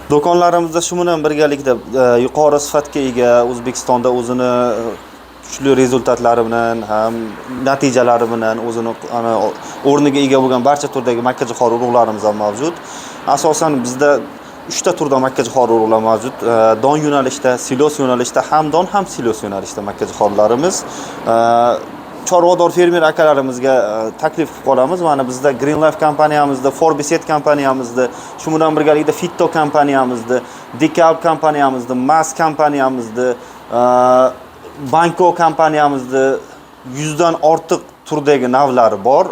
Do'konlarimizda shu bilan birgalikda yuqori sifatga ega, O'zbekistonda o'zini kuchli результат lari bilan ham natijalari bilan o'zini ana o'rniga ega bo'lgan barcha turdagi makkajo'xori urug'larimiz ham mavjud. Asosan bizda 3 ta turda makkajo'xori urug'lar mavjud. Don yo'nalishda, silos yo'nalishda, ham don, ham silos yo'nalishda makkajo'xorilarimiz. Chorvador fermer akalarimizga taklif qilib qolamiz. Mana bizda Green Life kompaniyamizda, Forbiset kompaniyamizda, shu bilan birgalikda Fitto kompaniyamizda, Dekalb kompaniyamizda, Mas kompaniyamizda, Banko kompaniyamizda 100 dan ortiq turdagi navlari bor.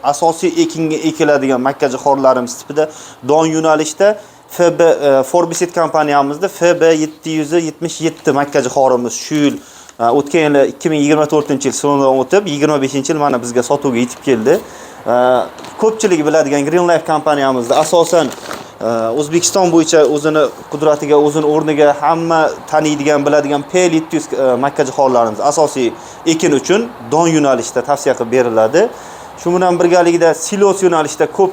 Asosiy ekinga ekiladigan makkajo'xorilarimiz tipida don yo'nalishda FB Forbiset kompaniyamizda FB 777 makkajo'xorimiz shu yil, o'tgan yili, 2024 yil sinovdan o'tib, 25 yil mana bizga sotuvga yetib keldi. Ko'pchilik biladigan Green Life kompaniyamizda asosan O'zbekiston bo'yicha o'zini qudratiga, o'zini o'rniga hamma taniydigan, biladigan PL 700 makkajo'xorilarimiz asosiy ekin uchun don yo'nalishida tavsiya qilib beriladi. Shu bilan birgalikda silos yo'nalishida ko'p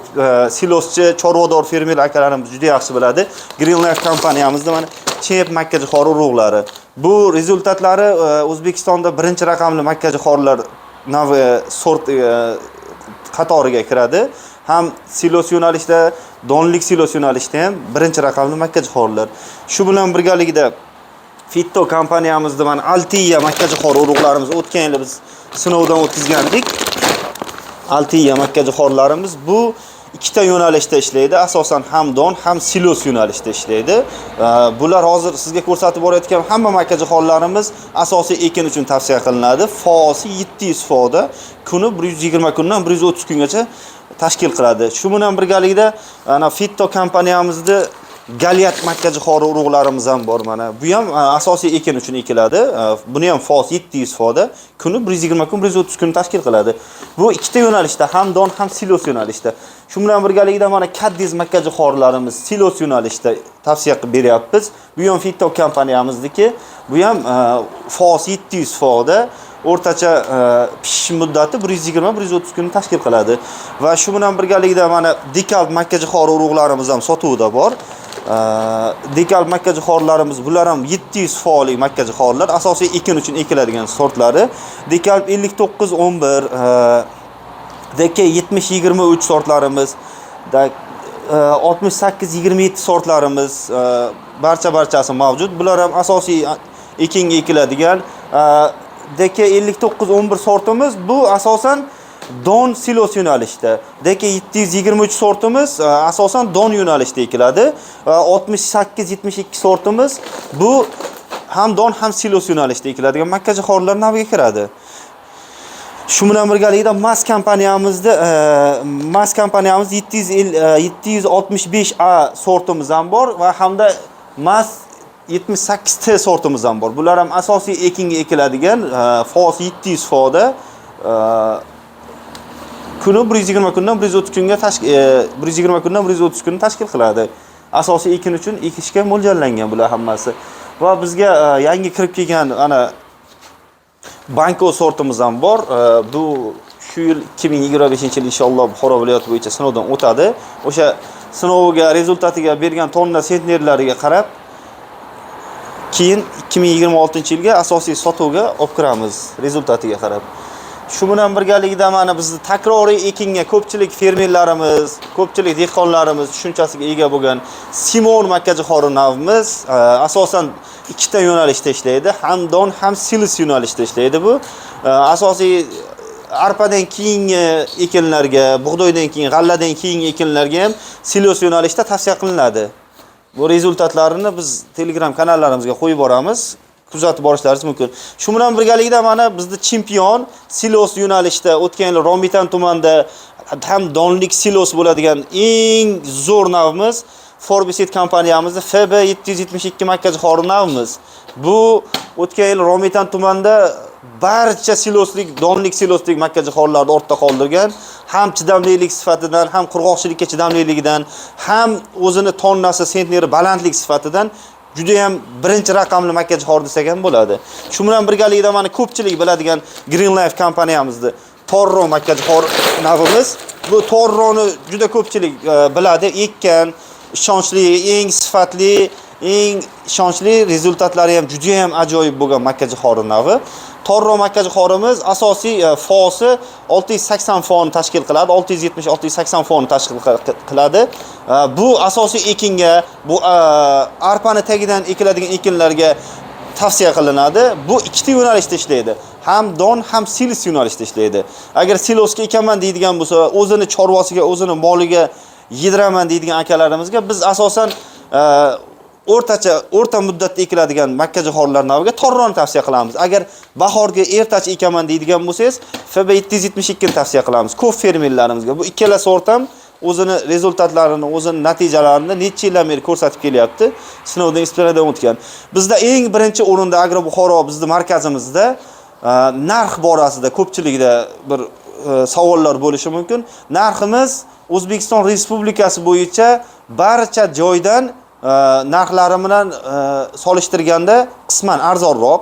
siloschi, chorvador fermer akalarimiz juda yaxshi biladi. Green Life kompaniyamizda mana Chep makkajo'xori urug'lari. Bu результат lari O'zbekistonda birinchi raqamli makkajo'xorilar navi sort qatoriga kiradi. Ham silos yo'nalishda, donlik silos yo'nalishda ham birinchi raqamli makkajo'xorilar. Shu bilan birgalikda Fitto kompaniyamizda mana Altiya makkajo'xori urug'larimiz o'tgan yili biz sinovdan o'tkazgandik. Altiya makkajo'xorilarimiz bu ikkita yo'nalishda ishlaydi. Asosan ham don, ham silos yo'nalishida ishlaydi. Bular hozir sizga ko'rsatib borayotgan hamma makkajo'xorilarimiz asosiy ekin uchun tavsiya qilinadi. Fosi 700 foda, kuni 120 kundan 130 kungacha tashkil qiladi. Shu bilan birgalikda ana Fitto kompaniyamizda Galiat makkajo'xori urug'larimiz ham bor mana. Bu ham asosiy ekin uchun ekiladi. Buni ham fos 700 foda, kuni 120 kun, 130 kun tashkil qiladi. Bu ikkita yo'nalishda, ham don, ham silos yo'nalishda. Shu bilan birgalikda mana Kaddiz makkajo'xorilarimiz silos yo'nalishda tavsiya qilib beryapmiz. Bu ham Fitto kompaniyamizniki. Bu ham fos 700 foda, o'rtacha pishish muddati 120-130 kun tashkil qiladi. Va shu bilan birgalikda mana Dekalb makkajo'xori urug'larimiz ham sotuvda bor. Dekalb makkajo'xorilarimiz, bular ham 700 folik makkajo'xorilar, asosiy ekin uchun ekiladigan sortlari. Dekalb 5911, DK 7023 sortlarimiz, da 6827 sortlarimiz barcha barchasi mavjud. Bular ham asosiy ekinga ekiladigan. DK 5911 sortimiz bu asosan don silos yo'nalishida. DK 723 sortimiz asosan don yo'nalishida ekiladi. 6872 sortimiz bu ham don, ham silos yo'nalishida ekiladigan makkajo'xorilar naviga kiradi. Shu bilan birgalikda Mas kompaniyamiz 750, 765 A sortimiz ham bor va hamda Mas 78 T sortimiz ham bor. Bular ham asosiy ekinga ekiladigan, fos 700 foda, kuni 120 kundan 130 kunga tashkil, 120 kundan 130 kunni tashkil qiladi. Asosiy ekin uchun ekishga mo'ljallangan bular hammasi. Va bizga yangi kirib kelgan ana Banko sortimiz ham bor. Bu shu yil, 2025 yil inshaalloh Buxoro viloyati bo'yicha sinovdan o'tadi. O'sha sinoviga, результат iga, bergan tonna sentnerlariga qarab keyin 2026 yilga asosiy sotuvga olib kiramiz, результат iga qarab. Shu bilan birgalikda mana bizni takroriy ekinga ko'pchilik fermerlarimiz, ko'pchilik dehqonlarimiz tushunchasiga ega bo'lgan Simon makkajo'xori navimiz asosan ikkita yo'nalishda ishlaydi. Ham don, ham silos yo'nalishida ishlaydi bu. Asosiy arpadan keyingi ekinlarga, bug'doydan keyin, g'alladan keyingi ekinlarga ham silos yo'nalishda tavsiya qilinadi. Bu результат larini biz Telegram kanallarimizga qo'yib boramiz. Kuzatib borishlaringiz mumkin. Shu bilan birgalikda mana bizni chempion silos yo'nalishida o'tgan yil Romitan tumanida ham donlik silos bo'ladigan eng zo'r navimiz Forbiset kompaniyamizni FB 772 makkajo'xori navimiz. Bu o'tgan yil Romitan tumanida barcha siloslik, donlik siloslik makkajo'xorilarni ortda qoldirgan, ham chidamlilik sifatidan, ham qurg'oqchilikka chidamliligidan, ham o'zini tonnasi, sentneri balandlik sifatidan juda ham birinchi raqamli makkajo'xori desak ham bo'ladi. Shu bilan birgalikda mana ko'pchilik biladigan Green Life kompaniyamizni Torro makkajo'xori navimiz. Bu Torroni juda ko'pchilik biladi, ekkan. Ishonchli, eng sifatli, eng ishonchli, результат lari ham juda ham ajoyib bo'lgan makkajo'xori navi. Torro makkajo'xorimiz asosiy fosi 680 foni tashkil qiladi, 670-680 foni tashkil qiladi. Bu asosiy ekinga, bu arpani tagidan ekiladigan ekinlarga tavsiya qilinadi. Bu ikkita yo'nalishda ishlaydi. Ham don, ham silos yo'nalishida ishlaydi. Agar silosga ekaman deydigan bo'lsa, o'zini chorvasiga, o'zini moliga yediraman deydigan akalarimizga biz asosan o'rtacha, o'rta muddatda ekiladigan makkajo'xorilar naviga torroni tavsiya qilamiz. Agar bahorga ertacha ekaman deydigan bo'lsangiz, FB 772 ni tavsiya qilamiz ko'p fermerlarimizga. Bu ikkala sort ham o'zini результат larini, o'zini natijalarini necha yildan beri ko'rsatib kelyapti. Sinovdan, испытание dan o'tgan. Bizda eng birinchi o'rinda Agro Buxoro, bizni markazimizda narx borasida ko'pchilikda bir savollar bo'lishi mumkin. Narximiz O'zbekiston Respublikasi bo'yicha barcha joydan narxlari bilan solishtirganda qisman arzonroq.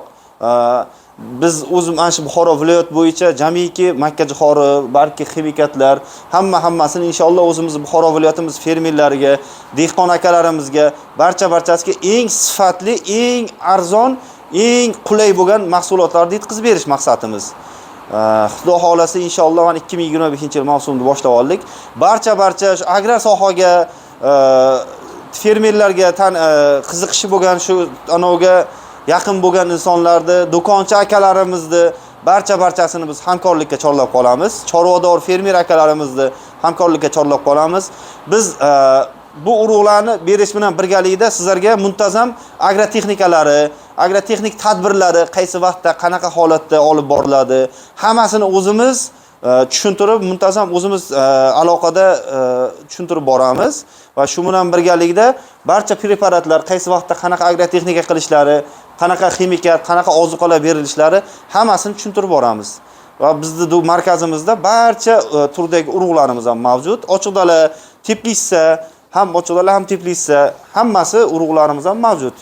Biz o'zim mana shu Buxoro viloyat bo'yicha jamiki makkajo'xori, balki ximikatlar hammasini inshaalloh o'zimiz Buxoro viloyatimiz fermerlariga, dehqon akalarimizga, barcha barchasiga eng sifatli, eng arzon, eng qulay bo'lgan mahsulotlarni yetkazib berish maqsadimiz. Xudo xohlasa, inshaalloh mana 2025 yil mavsumni boshlab oldik. Barcha barcha shu agrar sohaga, fermerlarga qiziqishi bo'lgan, shu anaviga yaqin bo'lgan insonlarni, do'konchi akalarimizni barcha barchasini biz hamkorlikka chorlab qolamiz. Chorvador fermer akalarimizni hamkorlikka chorlab qolamiz. Biz bu urug'larni berish bilan birgalikda sizlarga muntazam agrotexnikalari, agrotexnik tadbirlari qaysi vaqtda, qanaqa holatda olib boriladi, hammasini o'zimiz tushuntirib, muntazam o'zimiz aloqada tushuntirib boramiz va shu bilan birgalikda barcha preparatlar qaysi vaqtda qanaqa agrotexnika qilishlari, qanaqa ximikat, qanaqa ozuqalar berilishlari, hammasini tushuntirib boramiz. Va bizni bu markazimizda barcha turdagi urug'larimiz ham mavjud. Ochiq dala, теплица ham, ochiq dala ham, теплица, hammasi urug'larimiz ham mavjud.